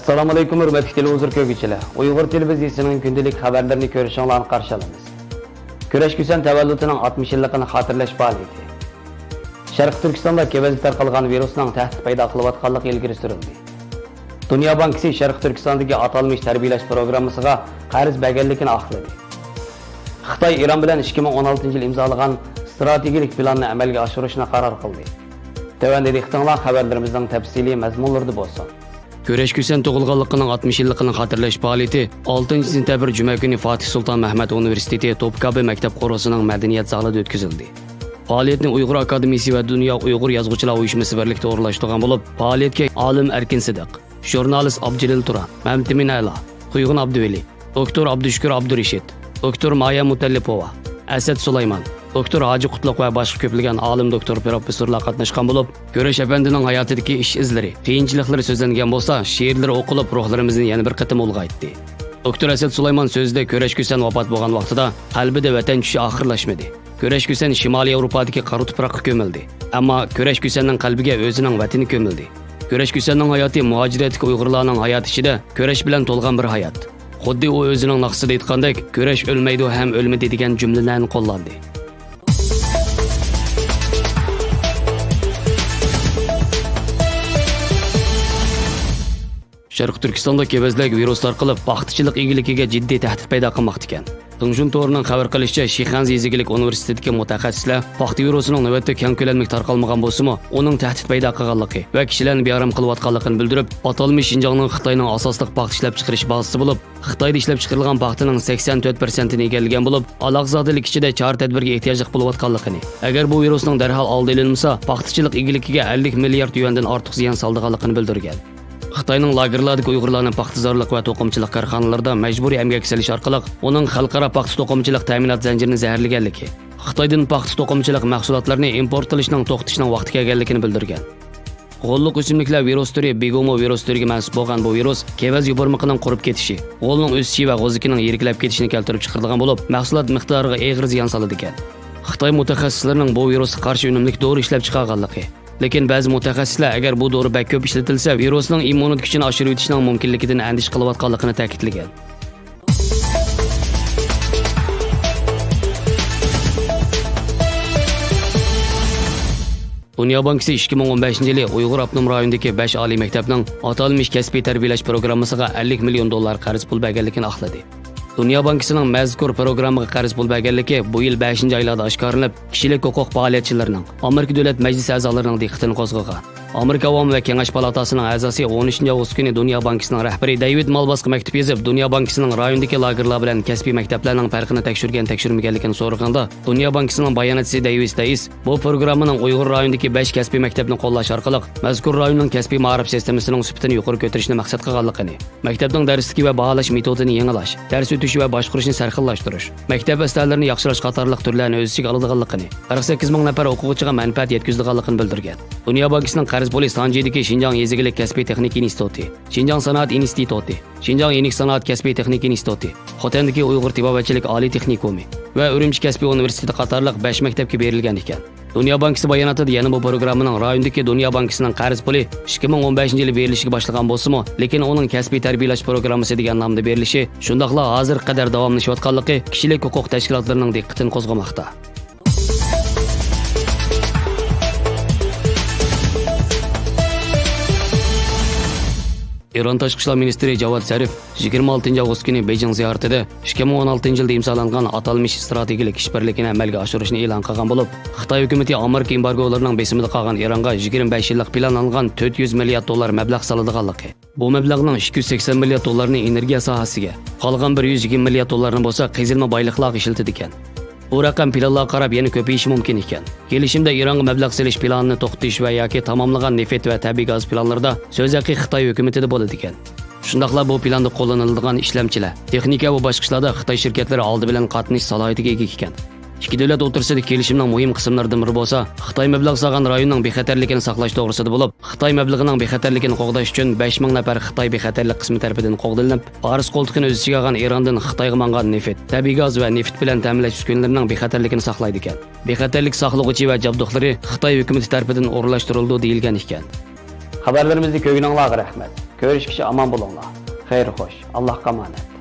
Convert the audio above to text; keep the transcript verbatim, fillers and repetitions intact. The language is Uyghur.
ئەسسالامۇئەلەيكۇم، ھۆرمەتلىك تېلېۋىزور كۆرگۈچىلەر. ئۇيغۇر تېلېۋىزىيىسىنىڭ كۈندىلىك خەۋەرلىرىنى كۆرۈشۈڭلارنى قارشى ئالىمىز. كۈرەش كۈسەن تەۋەللۇتىنىڭ ئاتمىش يىللىقىنى خاتىرىلەش پائالىيىتى. شەرقىي تۈركىستاندا كېۋەزلىك تارقالغان ۋىرۇسنىڭ تەھدىت پەيدا قىلىۋاتقانلىقى ئىلگىرى سۈرۈلدى. دۇنيا بانكىسى شەرقىي تۈركىستاندىكى ئاتالمىش تەربىيەلەش پىروگراممىسىغا قەرز بەرگەنلىكىنى ئاقلىدى. خىتاي ئىران بىلەن ئىككى مىڭ ئون ئالتىنچى يىل ئىمزالىغان ئىستراتېگىيىلىك پىلاننى ئەمەلگە ئاشۇرۇشنى قارار قىلدى. تۆۋەندە دىققىتىڭلار خەۋەرلىرىمىزنىڭ تەپسىلىي مەزمۇنلىرىدا بولسۇن. كۈرەش كۈسەن تۇغۇلغانلىقىنىڭ ئاتمىش يىللىقىنى خاتىرىلەش پائالىيىتى ئالتىنچى سېنتەبىر جۈمە كۈنى فاتىھ سۇلتان مەھمۇد ئۇنىۋېرسىتېتى توپكابى مەكتەپ قورۇسىنىڭ مەدەنىيەت زالىدا ئۆتكۈزۈلدى. پائالىيەتنى ئۇيغۇر ئاكادېمىيىسى ۋە دۇنيا ئۇيغۇر يازغۇچىلار ئۇيۇشمىسى بىرلىكتە ئورۇنلاشتۇرغان بولۇپ، پائالىيەتكە ئالىم ئەركىن سىدىق، ژۇرنالىست ئابدۇجېلىل تۇران، مەمتىمىن ئەلا، قۇيغۇن ئابدۇۋەلى، دوكتور ئابدۇشۈكۈر ئابدۇرېشىت، دوكتور مايا مۇتەللىپوۋا، ئەسەت سۇلايمان، دوكتور ھاجى قۇتلۇق ۋە باشقا كۆپلىگەن ئالىم، دوكتور، پروفېسسورلار قاتناشقان بولۇپ، كۈرەش ئەپەندىنىڭ ھاياتىدىكى ئىش ئىزلىرى، قىيىنچىلىقلىرى سۆزلەنگەن بولسا، شېئىرلىرى ئوقۇلۇپ، روھلىرىمىزنى يەنە بىر قېتىم ئۇلغايتتى. دوكتور ئەسەت سۇلايمان سۆزىدە كۈرەش كۈسەن ۋاپات بولغان ۋاقتىدا قەلبىدە ۋەتەن چۈشى ئاخىرلاشمىدى. كۈرەش كۈسەن شىمالىي ياۋروپادىكى قارا تۇپراققا كۆمۈلدى. ئەمما كۈرەش كۈسەننىڭ قەلبىگە ئۆزىنىڭ ۋەتىنى كۆمۈلدى. كۈرەش كۈسەننىڭ ھاياتى مۇھاجىرەتتىكى ئۇيغۇرلارنىڭ ھاياتى ئىچىدە كۈرەش بىلەن تولغان بىر ھايات. خۇددى ئۇ ئۆزىنىڭ ناخشىسىدا ئېيتقاندەك، كۈرەش ئۆلمەيدۇ ھەم ئۆلمىدى دېگەن جۈملىلەرنى قوللاندى. شەرقىي تۈركىستاندا كېۋەزلىك ۋىرۇس تارقىلىپ، پاختىچىلىق ئىگىلىكىگە جىددىي تەھدىت پەيدا قىلماقتا ئىكەن. دېڭشۈن تورىنىڭ خەۋەر قىلىشىچە، شىخەنزە يېزا ئىگىلىك ئۇنىۋېرسىتېتىدىكى مۇتەخەسسىسلەر پاختا ۋىرۇسىنىڭ نۆۋەتتە كەڭ كۆلەملىك تارقالمىغان بولسىمۇ، ئۇنىڭ تەھدىت پەيدا قىلغانلىقى ۋە كىشىلەرنى بىئارام قىلىۋاتقانلىقىنى بىلدۈرۈپ، ئاتالمىش شىنجاڭنىڭ خىتاينىڭ ئاساسلىق پاختا ئىشلەپچىقىرىش بازىسى بولۇپ، خىتايدا ئىشلەپچىقىرىلغان پاختىنىڭ سەكسەن تۆت پىرسەنتىنى ئىگىلىگەن بولۇپ، ئالاقىزادىلىك ئىچىدە چارە-تەدبىرگە ئېھتىياجلىق بولۇۋاتقانلىقىنى، ئەگەر بۇ ۋىرۇسنىڭ دەرھال ئالدى ئېلىنمىسا، پاختىچىلىق ئىگىلىكىگە ئەللىك مىليارد يۈەندىن ئارتۇق زىيان سالىدىغانلىقىنى بىلدۈرگەن. خىتاينىڭ لاگېرلاردىكى ئۇيغۇرلارنى پاختىزارلىق ۋە توقۇمىچىلىق كارخانىلىرىدا مەجبۇرىي ئەمگەككە سېلىش ئارقىلىق ئۇنىڭ خەلقئارا پاختا توقۇمىچىلىق تەمىنات زەنجىرىنى زەھەرلىگەنلىكى، خىتايدىن پاختا توقۇمىچىلىق مەھسۇلاتلىرىنى ئىمپورت قىلىشنىڭ توختىتىشنىڭ ۋاقتى كەلگەنلىكىنى بىلدۈرگەن. غوللۇق ئۆسۈملۈكلەر ۋىرۇس تۈرى بىگومو ۋىرۇس تۈرىگە مەنسۇپ بولغان بۇ ۋىرۇس كېۋەز يوپۇرمىقىنىڭ قۇرۇپ كېتىشى، غولنىڭ ئۆسۈشى ۋە غوزىكىنىڭ يىرىكلەپ كېتىشىنى كەلتۈرۈپ چىقىرىدىغان بولۇپ، مەھسۇلات مىقدارىغا ئېغىر زىيان سالىدىكەن. خىتاي مۇتەخەسسىسلىرىنىڭ بۇ ۋىرۇسقا قارشى ئۈنۈملۈك دورا ئىشلەپ چىقارغانلىقى، لېكىن بەزى مۇتەخەسسىسلەر ئەگەر بۇ دورا بەك كۆپ ئىشلىتىلسە، ۋىرۇسنىڭ ئىممۇنىتېت كۈچىنى ئاشۇرۇۋېتىشنىڭ مۇمكىنلىكىدىن ئەندىشە قىلىۋاتقانلىقىنى تەكىتلىگەن. دۇنيا بانكىسى ئىككى مىڭ ئون بەشىنچى يىلى ئۇيغۇر ئاپتونوم رايونىدىكى بەش ئالىي مەكتەپنىڭ ئاتالمىش كەسپىي تەربىيەلەش پروگراممىسىغا ئەللىك مىليون دوللار قەرز پۇل بەرگەنلىكىنى ئاقلىدى. دۇنيا بانكىسىنىڭ مەزكۇر پروگراممىغا قەرز پۇل بەرگەنلىكى بۇ يىل بەشىنچى ئايلاردا ئاشكارىلىنىپ، كىشىلىك ھوقۇق پائالىيەتچىلىرىنىڭ، ئامېرىكا دۆلەت مەجلىسى ئەزالىرىنىڭ دىققىتىنى قوزغىغان. ئامېرىكا ئاۋام ۋە كېڭەش پالاتاسىنىڭ ئەزاسى ئون ئۈچىنچى ئاۋغۇست كۈنى دۇنيا بانكىسىنىڭ رەھبىرى دەيۋىد مالباسقا مەكتۇپ يېزىپ، دۇنيا بانكىسىنىڭ رايوندىكى لاگېرلار بىلەن كەسپىي مەكتەپلەرنىڭ پەرقىنى تەكشۈرگەن، تەكشۈرمىگەنلىكىنى سورىغاندا، دۇنيا بانكىسىنىڭ باياناتچىسى دەيۋىس دەيس بۇ پروگراممىنىڭ ئۇيغۇر رايونىدىكى بەش كەسپىي مەكتەپنى قوللاش ئارقىلىق مەزكۇر رايوننىڭ كەسپىي مائارىپ سىستېمىسىنىڭ سۈپىتىنى يۇقىرى كۆتۈرۈشنى مەقسەت قىلغانلىقىنى، مەكتەپنىڭ دەرسلىكى ۋە باھالاش مېتودىنى يېڭىلاش، دەرس ئۆتۈش ۋە باشقۇرۇشنى سەرخىللاشتۇرۇش، مەكتەپ ئەسلىھەلىرىنى ياخشىلاش قاتارلىق تۈرلەرنى ئۆز ئىچىگە ئالىدىغانلىقىنى، قىرىق سەككىز مىڭ نەپەر ئوقۇغۇچىغا مەنپەئەت يەتكۈزىدىغانلىقىنى بىلدۈرگەن. دۇنيا بانكىسىنىڭ قەرز پۇلى سانجىدىكى شىنجاڭ يېزا ئىگىلىك كەسپىي تېخنىكا ئىنستىتۇتى، شىنجاڭ سانائەت ئىنستىتۇتى، شىنجاڭ يېنىك سانائەت كەسپىي تېخنىكا ئىنستىتۇتى، خوتەندىكى ئۇيغۇر تېبابەتچىلىك ئالىي تېخنىكومى ۋە ئۈرۈمچى كەسپىي ئۇنىۋېرسىتېتى قاتارلىق بەش مەكتەپكە بېرىلگەن ئىكەن. دۇنيا بانكىسى باياناتىدا يەنە بۇ پروگراممىنىڭ رايوندىكى دۇنيا بانكىسىنىڭ قەرز پۇلى ئىككى مىڭ ئون بەشىنچى يىلى بېرىلىشكە باشلىغان بولسىمۇ، لېكىن ئۇنىڭ كەسپىي تەربىيەلەش پروگراممىسى دېگەن نامدا بېرىلىشى، شۇنداقلا ھازىرغا قەدەر داۋاملىشىۋاتقانلىقى كىشىلىك ھوقۇق تەشكىلاتلىرىنىڭ دىققىتىنى قوزغىماقتا. ئىران تاشقى ئىشلار مىنىستىرى جاۋاد زەرىف يىگىرمە ئالتىنچى ئاۋغۇست كۈنى بېيجىڭ زىيارىتىدە ئىككى مىڭ ئون ئالتىنچى يىلدا ئىمزالانغان ئاتالمىش ئىستراتېگىيىلىك ئىشبىرلىكىنى ئەمەلگە ئاشۇرۇشنى ئېلان قىلغان بولۇپ، خىتاي ھۆكۈمىتى ئامېرىكا ئېمبارگولىرىنىڭ بېسىمىدا قالغان ئىرانغا يىگىرمە بەش يىللىق پىلانلانغان تۆت يۈز مىليارد دوللار مەبلەغ سالىدىغانلىقى، بۇ مەبلەغنىڭ ئىككى يۈز سەكسەن مىليارد دوللارنى ئېنېرگىيە ساھەسىگە، قالغان بىر يۈز يىگىرمە مىليارد دوللارنى بولسا قېزىلما بايلىقلارغا ئىشلىتىدىكەن. بۇ رەقەم پىلانلارغا قاراپ يەنە كۆپىيىشى مۇمكىن ئىكەن. كېلىشىمدە ئىرانغا مەبلەغ سېلىش پىلانىنى توختىتىش ۋە ياكى تاماملىغان نېفىت ۋە تەبىئىي گاز پىلانلىرىدا سۆز ھەققى خىتاي ھۆكۈمىتىدە بولىدىكەن. شۇنداقلا بۇ پىلاندا قوللىنىلىدىغان ئىشلەمچىلەر، تېخنىكا ۋە باشقا ئىشلاردا خىتاي شىركەتلىرى ئالدى بىلەن قاتنىشىش سالاھىيىتىگە ئىگە ئىكەن. ئىككى دۆلەت ئوتتۇرىسىدىكى كېلىشىمنىڭ مۇھىم قىسىملىرىدىن بىرى بولسا، خىتاي مەبلەغ سالغان رايوننىڭ بىخەتەرلىكىنى ساقلاش توغرىسىدا بولۇپ، خىتاي مەبلىغىنىڭ بىخەتەرلىكىنى قوغداش ئۈچۈن بەش مىڭ نەپەر خىتاي بىخەتەرلىك قىسمى تەرىپىدىن قوغدىلىنىپ، پارس قولتۇقىنى ئۆز ئىچىگە ئالغان ئىراندىن خىتايغا ماڭغان نېفىت، تەبىئىي گاز ۋە نېفىت بىلەن تەمىنلەش ئۈسكۈنىلىرىنىڭ بىخەتەرلىكىنى ساقلايدىكەن. بىخەتەرلىك ساقلىغۇچى ۋە جابدۇقلىرى خىتاي ھۆكۈمىتى تەرىپىدىن ئورۇنلاشتۇرۇلىدۇ دېيىلگەن ئىكەن. خەۋەرلىرىمىزنى كۆرگىنىڭلارغا رەھمەت. كۆرۈشكىچە ئامان بولۇڭلار. خەير خوش. ئاللاھقا ئامانەت.